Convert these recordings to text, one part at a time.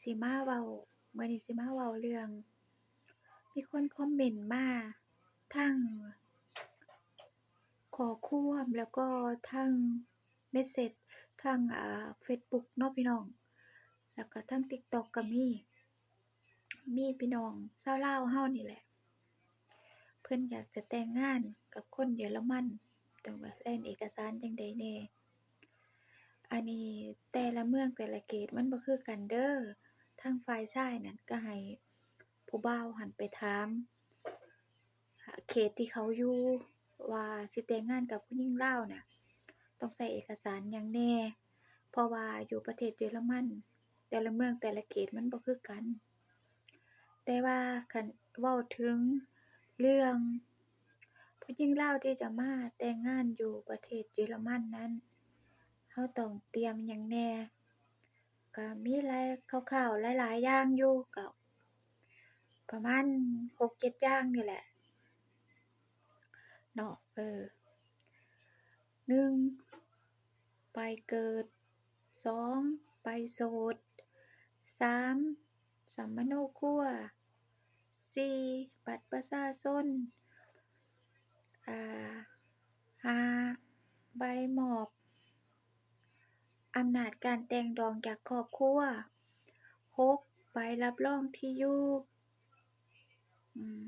ຊິມາເວົ້າ ມື້ນີ້ຊິມາເວົ້າເລື່ອງ ມີຄົນຄອມເມັນມາທັງຂໍ້ຄວາມ ແລ້ວກໍທັງເມສເສດ ທັງ ເອີ ເຟສບຸກເນາະພີ່ນ້ອງ ແລ້ວກໍທັງຕິກຕັອກກໍມີ ມີພີ່ນ້ອງຊາວລາວເຮົານີ້ແຫຼະ ເພິ່ນຢາກຈະແຕ່ງງານກັບຄົນເຢຍລະມັນ ຕ້ອງວ່າແລ່ນເອກະສານຈັ່ງໃດແດ່. ອັນນີ້ແຕ່ລະເມືອງແຕ່ລະເຂດມັນບໍ່ຄືກັນເດີ ທາງຝ່າຍຊາຍນັ້ນກໍໃຫ້ຜູ້ບ່າວຫັ້ນໄປຖາມເຂດທີ່ເຂົາຢູ່ ວ່າຊິແຕ່ງງານກັບຜູ້ຍິງລາວນະ ຕ້ອງໃຊ້ເອກະສານຫຍັງແດ່ ເພາະວ່າຢູ່ປະເທດເຢຍລະມັນ ແຕ່ລະເມືອງແຕ່ລະເຂດມັນບໍ່ຄືກັນ. ແຕ່ວ່າຄັນເວົ້າເຖິງເລື່ອງຜູ້ຍິງລາວທີ່ຈະມາແຕ່ງງານຢູ່ປະເທດເຢຍລະມັນນັ້ນ ເຮົາຕ້ອງຕຽມຫຍັງແດ່? ກະມີຫຼາຍ ຄ່າວໆ ຫຼາຍໆຢ່າງຢູ່ ກະປະມານຫົກເຈັດຢ່າງນີ້ແຫຼະເນາະ ເອີ ໜຶ່ງ ໃບເກີດ ສອງ ໃບໂສດ ສາມ ສຳມະໂນຄົວ ສີ່ ບັດປະຊາຊົນ ອາ ຫ້າ ໃບມອບອຳນາດການແຕ່ງດອງຈາກຄອບຄົວ ຫົກ ໃບຮັບຮອງທີ່ຢູ່ ອືມ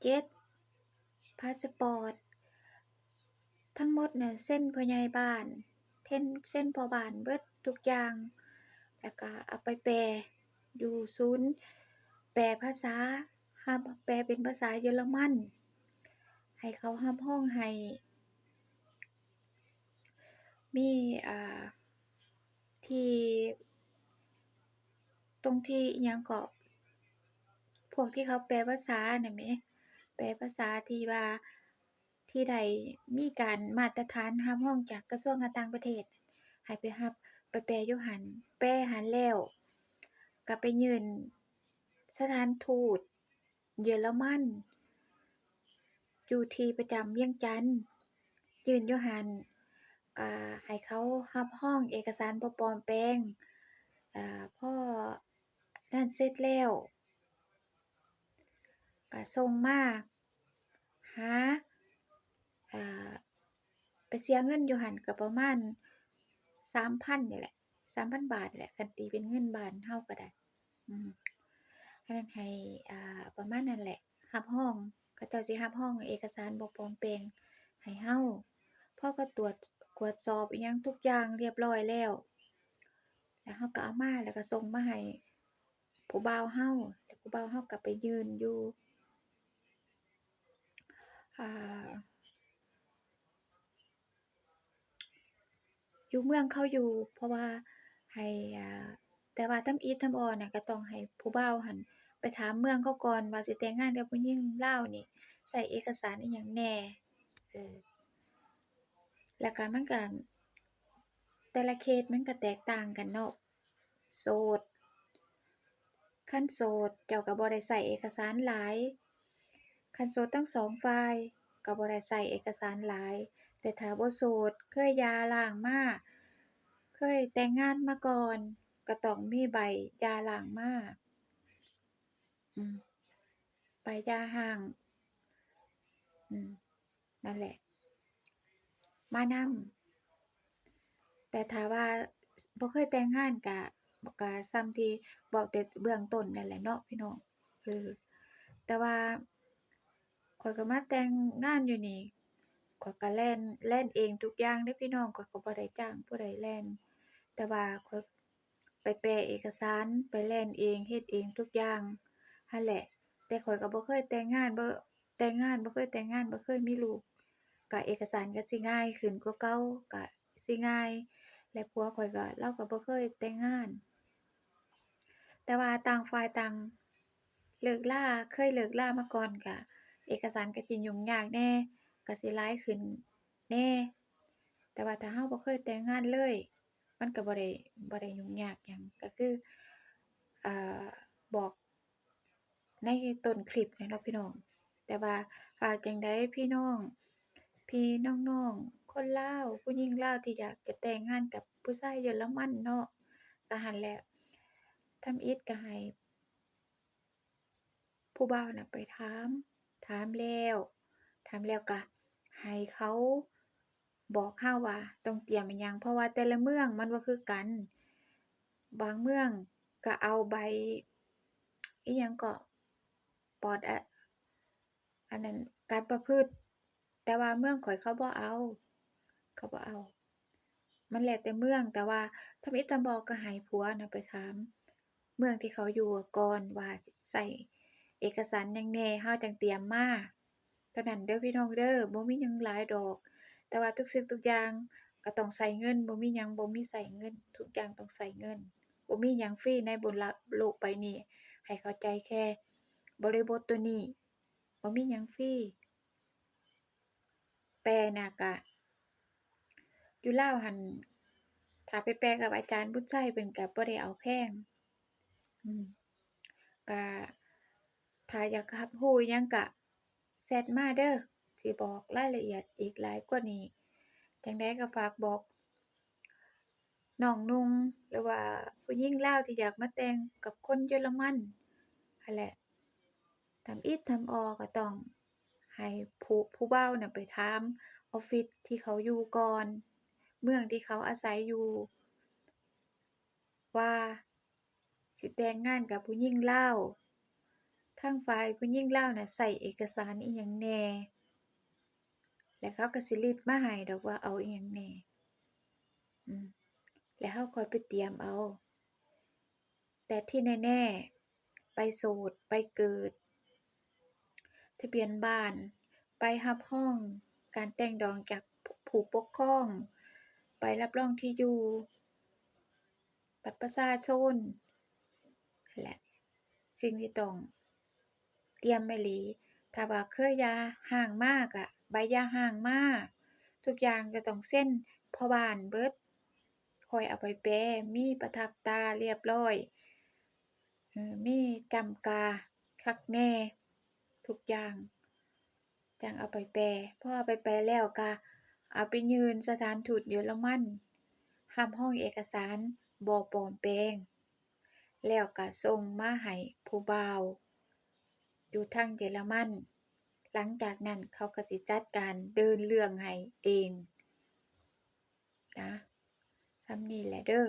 ເຈັດ ພາສປອດ ທັງໝົດນັ້ນເຊັນພໍ່ໃຫຍ່ບ້ານ ເຊັນ ເຊັນພໍ່ບ້ານເບິດທຸກຢ່າງ ແລ້ວກະເອົາໄປແປຢູ່ສູນແປພາສາ ຮັບ ແປເປັນພາສາເຢຍລະມັນ ໃຫ້ເຂົາຮັບຮອງໃຫ້ ມີ ອ່າ ທີ່ ຕົງທີ່ອີ່ຫຍັງເກາະ ພວກທີ່ເຂົາແປພາສານັ້ນແໝ ແປພາສາທີ່ວ່າ ທີ່ໄດ້ມີການມາດຕະຖານຮັບຮອງຈາກກະຊວງການຕ່າງປະເທດ ໃຫ້ໄປຮັບ ໄປແປຢູ່ຫັ້ນ ແປຫັ້ນແລ້ວ ກໍໄປຍື່ນສະຖານທູດ ເຢຍລະມັນ ຢູ່ທີ່ປະຈຳວຽງຈັນ ຍື່ນຢູ່ຫັ້ນ ກະໃຫ້ເຂົາຮັບຮອງເອກະສານບໍ່ປອມແປງ ອາ ພໍນັ້ນເສັດແລ້ວ ກະສົ່ງມາຫາ ອາ ໄປເສຍເງິນຢູ່ຫັ້ນກະປະມານສາມພັນນີ້ແຫຼະ ສາມພັນບາດນີ້ແຫຼະ ຄັນຕີເປັນເງິນບ້ານເຮົາກະໄດ້ ອືມ ອັນນັ້ນໃຫ້ ອ່າ ປະມານນັ້ນແຫຼະ ຮັບຮອງ ເຂົາເຈົ້າຊິຮັບຮອງເອກະສານບໍ່ປອມແປງໃຫ້ເຮົາ ພໍເຂົາຕວດ ກວດສອບອີ່ຫຍັງທຸກຢ່າງລຽບຮ້ອຍແລ້ວ ແລ້ວເຮົາກະເອົາມາ ແລ້ວກະສົ່ງມາໃຫ້ຜູ້ບ່າວເຮົາ ແລ້ວຜູ້ບ່າວເຮົາກະໄປຍື່ນຢູ່ ອ່າ ຢູ່ເມືອງເຂົາຢູ່ ເພາະວ່າໃຫ້ ອ່າ ແຕ່ວ່າທຳອິດທຳອ່ອນນະ ກໍຕ້ອງໃຫ້ຜູ້ບ່າວຫັ້ນໄປຖາມເມືອງເຂົາກ່ອນວ່າຊິແຕ່ງງານກັບຜູ້ຍິງລາວນີ້ ໃຊ້ເອກະສານອີ່ຫຍັງແດ່ ເອີ ແລ້ວກໍມັນກໍ ແຕ່ລະເຂດມັນກໍແຕກຕ່າງກັນເນາະ ໂສດ ຄັນໂສດເຈົ້າກໍບໍ່ໄດ້ໃຊ້ເອກະສານຫຼາຍ ຄັນໂສດທັງສອງຝ່າຍກໍບໍ່ໄດ້ໃຊ້ເອກະສານຫຼາຍ ແຕ່ຖ້າບໍ່ໂສດ ເຄີຍຢ່າຮ້າງມາ ເຄີຍແຕ່ງງານມາກ່ອນ ກໍຕ້ອງມີໃບຢ່າຮ້າງມາ ອືມ ໃບຢ່າຮ້າງ ອືມ ນັ້ນແຫຼະ ມານຳ ແຕ່ຖ້າວ່າບໍ່ເຄີຍແຕ່ງງານກະ ກະສ່ຳທີ່ບອກແຕ່ເບື້ອງຕົ້ນນັ້ນແຫຼະເນາະພີ່ນ້ອງ ເອີ ແຕ່ວ່າຂ້ອຍກໍມາແຕ່ງງານຢູ່ນີ້ ຂ້ອຍກໍແລ່ນ ແລ່ນເອງທຸກຢ່າງເດ້ພີ່ນ້ອງ ຂ້ອຍກໍບໍ່ໄດ້ຈ້າງຜູ້ໃດແລ່ນ ແຕ່ວ່າຂ້ອຍ ໄປແປເອກະສານ ໄປແລ່ນເອງ ເຮັດເອງທຸກຢ່າງຫັ້ນແຫຼະ ແຕ່ຂ້ອຍກໍບໍ່ເຄີຍແຕ່ງງານ ບໍ່ ແຕ່ງງານ ບໍ່ເຄີຍແຕ່ງງານ ບໍ່ເຄີຍມີລູກ ກະເອກະສານກໍຊິງ່າຍຂຶ້ນກວ່າເກົ່າ ກະຊິງ່າຍ ແລະ ຜົວຂ້ອຍກໍ ລາວກໍບໍ່ເຄີຍແຕ່ງງານ ແຕ່ວ່າຕ່າງຝ່າຍຕ່າງເລີກລາ ເຄີຍເລີກລາມາກ່ອນ ກະເອກະສານກໍຊິຫຍຸ້ງຍາກແດ່ ກໍຊິຫຼາຍຂຶ້ນແດ່ ແຕ່ວ່າຖ້າເຮົາບໍ່ເຄີຍແຕ່ງງານເລີຍ ມັນກໍບໍ່ໄດ້ ບໍ່ໄດ້ຫຍຸ້ງຍາກຫຍັງ ກໍຄື ເອີ ບອກໃນຕົ້ນຄລິບແຫຼະເນາະພີ່ນ້ອງ ແຕ່ວ່າຝາກຈັ່ງໃດພີ່ນ້ອງ ພີ່ນ້ອງໆ ຄົນລາວ ຜູ້ຍິງລາວທີ່ຢາກຈະແຕ່ງງານກັບຜູ້ຊາຍເຢຍລະມັນເນາະ ເ ກໍຫັ້ນແຫຼະ ທຳອິດກໍໃຫ້ຜູ້ບ່າວນະໄປຖາມ ຖາມແລ້ວ ຖາມແລ້ວກໍໃຫ້ເຂົາບອກເຮົາວ່າຕ້ອງຕຽມອີ່ຫຍັງ ເພາະວ່າແຕ່ລະເມືອງມັນບໍ່ຄືກັນ ບາງເມືອງກໍເອົາໃບ ອີ່ຫຍັງເກາະ ປອດ ອະ ອັນນັ້ນ ການປະພຶດ ແຕ່ວ່າເມືອງຂ້ອຍເຂົາບໍ່ເອົາ ເຂົາບໍ່ເອົາ ມັນແລ້ວແຕ່ເມືອງ ແຕ່ວ່າທຳອິດທຳບໍ່ກໍໃຫ້ຜົວນະໄປຖາມເມືອງທີ່ເຂົາຢູ່ກ່ອນວ່າໃຊ້ເອກະສານຫຍັງແດ່ ເຮົາຈັ່ງຕຽມມາ ເທົ່ານັ້ນເດີພີ່ນ້ອງເດີ ບໍ່ມີຫຍັງຫຼາຍດອກ ແຕ່ວ່າທຸກສິ່ງທຸກຢ່າງກໍຕ້ອງໃຊ້ເງິນ ບໍ່ມີຫຍັງບໍ່ມີໃຊ້ເງິນ ທຸກຢ່າງຕ້ອງໃຊ້ເງິນ ບໍ່ມີຫຍັງຟຣີໃນບົນລະ ໂລກໃບນີ້ ໃຫ້ເຂົ້າໃຈແຄ່ບໍລິບົດໂຕນີ້. ບໍ່ມີຫຍັງຟຣີ ແປນະກະ ຢູ່ລາວຫັ້ນ ຖ້າໄປແປກັບອາຈານບຸນໄຊເພິ່ນກະບໍ່ໄດ້ເອົາແພງ ອືມ ກະ ຖ້າຢາກຮັບຮູ້ອີ່ຫຍັງກະແຊັດມາເດີ ຊິບອກລາຍລະອຽດອີກຫຼາຍກວ່ານີ້ ຈັ່ງໃດກໍຝາກບອກ ນ້ອງນຸ່ງ ຫຼືວ່າຜູ້ຍິງລາວທີ່ຢາກມາແຕ່ງກັບຄົນເຢຍລະມັນຫັ້ນແຫຼະ ທຳອິດທຳອໍກໍຕ້ອງໃຫ້ຜູ້ ຜູ້ບ່າວນະໄປຖາມອອບຟິດທີ່ເຂົາຢູ່ກ່ອນ ເມືອງທີ່ເຂົາອາໄສຢູ່ ວ່າຊິແຕ່ງງານກັບຜູ້ຍິງລາວ ທາງຝ່າຍຜູ້ຍິງລາວນະໃຊ້ເອກະສານອີ່ຫຍັງແດ່ ແລ້ວເຂົາກໍຊິລິດມາໃຫ້ດອກວ່າເອົາອີ່ຫຍັງແດ່ ອືມ ແລ້ວເຮົາຄ່ອຍໄປຕຽມເອົາ ແຕ່ທີ່ແນ່ໆ ໃບໂສດ ໃບເກີດ ທະບຽນບ້ານ ໃບຮັບຮອງການແຕ່ງດອງຈາກຜູ້ປົກຄອງ ໃບຮັບຮອງທີ່ຢູ່ ບັດປະຊາຊົນ ແລະ ສິ່ງທີ່ຕ້ອງຕຽມອີ່ຫຼີ ຖ້າວ່າເຄີຍຢ່າຮ້າງມາກະໃບຢ່າຮ້າງມາ ທຸກຢ່າງກໍຕ້ອງເຊັນພໍ່ບ້ານເບິດ ຄ່ອຍເອົາໄປແປ ມີປະທັບຕາລຽບລ້ອຍ ເອີ ມີຈ້ຳກາຄັກແນ່ ທຸກຢ່າງ ຈັ່ງເອົາໄປແປ ພໍເອົາໄປແປແລ້ວກະເອົາໄປຍື່ນສະຖານທູດເຢຍລະມັນ ຮັບຮອງເອກະສານບໍ່ປອມແປງ ແລ້ວກະສົ່ງມາໃຫ້ຜູ້ບ່າວຢູ່ທາງເຢຍລະມັນ ຫຼັງຈາກນັ້ນເຂົາກະຊິຈັດການເດີນເລື່ອງໃຫ້ເອງນະ ສ່ຳນີ້ແຫຼະເດີ